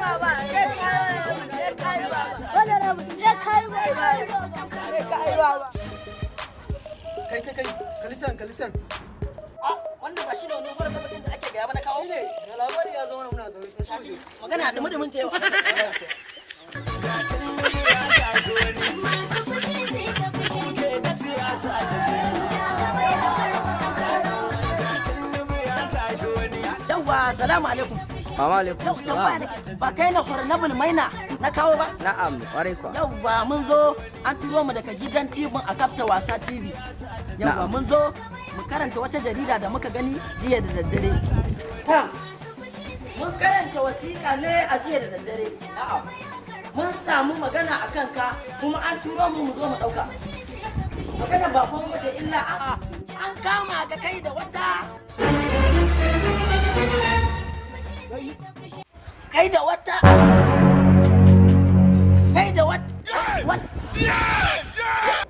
baba. Sai ka yi, sai ka yi baba. Honorable, sai ka yi baba. Sai ka yi baba. Kai, kai, kai, kalli can, kalli can. Wannan ba shi ne wani honorable da ake gaya mana kawo? Shine, ga labari ya zo mana, muna zaune. Tashi mu je. Magana dumi dumin ta yau. Masu fushi sai ta fushi. Ja gaba ya karɓi ƙasa. Yawwa, salamu alaikum. Mama, alaikum Yau tambaya salam. nake, ba kai na Honorable Maina na kawo ba? Na'am, kwarai kuwa. Yawwa, mun zo, an turo mu daga gidan TV a Kafta Wasa TV. Yawwa, Na'am. mun zo mu karanta wata jarida da muka gani jiya da daddare. Ta mun karanta wasiƙa ne a jiya da daddare. Na'am. Mun samu magana a kanka, kuma an turo mu mu zo mu ɗauka. Magana ba kuma mace illa an kama ka kai da wata, kai da wata, kai da wata,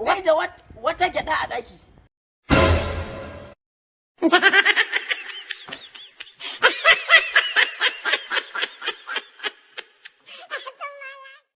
kai da wata gyada a daki.